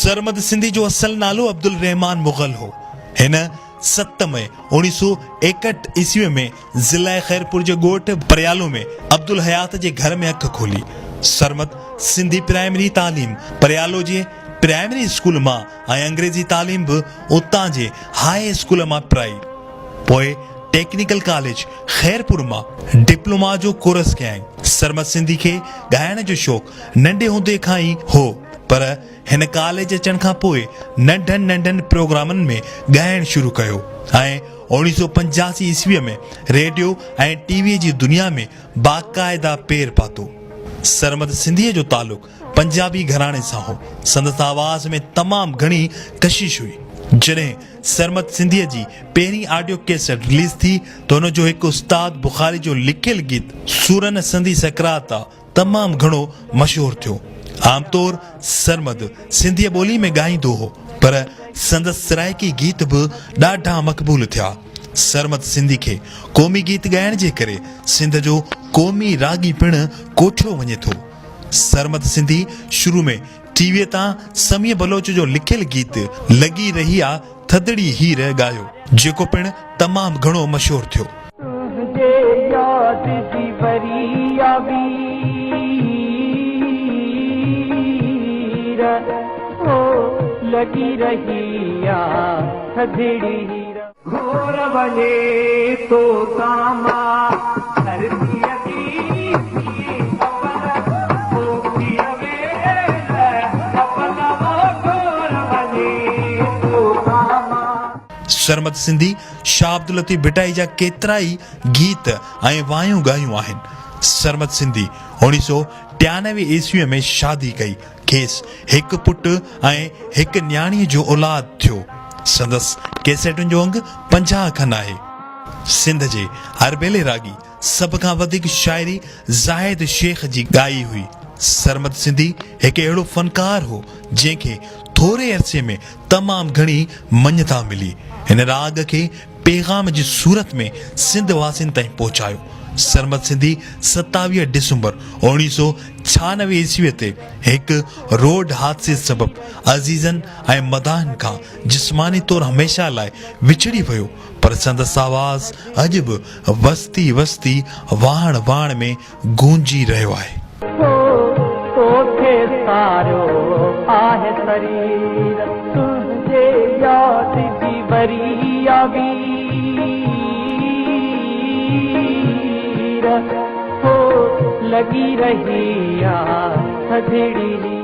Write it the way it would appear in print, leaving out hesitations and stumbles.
سرمد سنڌي جو اصل نالو عبدالرحمان مغل هو. هن 7 مئي 1961 عيسوي ۾ ضلعي خيرپور جي ڳوٺ پريالو ۾ عبدالحيات جي گهر ۾ اک کولي. سرمد سنڌي پرائمري تعليم پريالو جي پرائمري اسڪول مان ۽ انگريزي تعليم به اتان جي هاء اسڪول مان پرائي. پوء ٽيڪنيڪل ڪاليج خيرپور مان ڊپلوما جو ڪورس ڪيائين. سرمد سنڌي کي ڳائڻ جو شوق ننڍي هوندي کان ئي هو پر هن ڪاليج اچڻ کان پوء ننڍن ننڍن پروگرامن ۾ ڳائڻ شروع ڪيو ۽ 1985 عيسويء ۾ ريڊيو ۽ ٽي ويء جي دنيا ۾ باقاعده پير پاتو. سرمد سنڌيء جو تعلق پنجابي گهراڻي سان هو. سندس آواز ۾ تمام گهڻي ڪشش هئي. جڏهن سرمد سنڌيء جي پهرين آڊيو ڪيسٽ رليز ٿي ته هن جو هڪ استاد بخاري جو لکيل گيت سورن سندي سڪرات آ تمام گهڻو مشهور ٿيو. عام طور سرمد سنڌيء ٻولي ۾ ڳائيندو هو، پر سندس سرائيڪي گيت به ڏاڍا مقبول ٿيا. سرمد سنڌي کي قومي گيت ڳائڻ جي ڪري سنڌ جو قومي راڳي پڻ ڪوٺيو وڃي ٿو. سرمد سنڌي شروع ۾ ٽي ويء تان سميع بلوچ جو لکيل گيت لڳي رهي آ ٿڌڙي هير ڳايو، جيڪو پڻ تمام گهڻو مشهور ٿيو. تنهنجي ياد جي وري آ وير، او لڳي رهي آ ٿڌڙي هير. گهور وڃي تو ساما ڌرتيء جي ٿئي اپل، او ٿيء ويل اپل، او گهور وڃي تو ساما. سرمد سنڌي شاهه عبداللطيف ڀٽائي جا ڪيترائي گيت ۽ وايون ڳايون آهن. سرمد سنڌي 1993 عيسويء ۾ شادي ڪئي. کيس هڪ پٽ ۽ هڪ نياڻيء جو اولاد ٿيو. سندس ڪيسيٽن جو انگ 50 کن آهي. سنڌ جي اربيلي راڳي سڀ کان وڌيڪ شاعري زاهد شيخ جي ڳائي هئي. سرمد سنڌي هڪ اهڙو فنڪار هو، جنهن کي ٿوري عرصي ۾ تمام گهڻي مڃتا ملي. هن راڳ کي پيغام جي صورت ۾ سنڌ واسين تائين پهچايو. سرمد سنڌي 27 ڊسمبر 1996 عيسويء تي هڪ روڊ حادثي سبب عزيزن ۽ مداحن کان جسماني طور هميشه لاء وڇڙي ويو پر سندس آواز اڄ به وستي وستي واهڻ واهڻ ۾ گونجي رهيو آهي. ٿو توکي ساريو آهي سرير، تنهنجي ياد جي وري آ وير، ٿو لڳي رهي آ ٿڌڙي.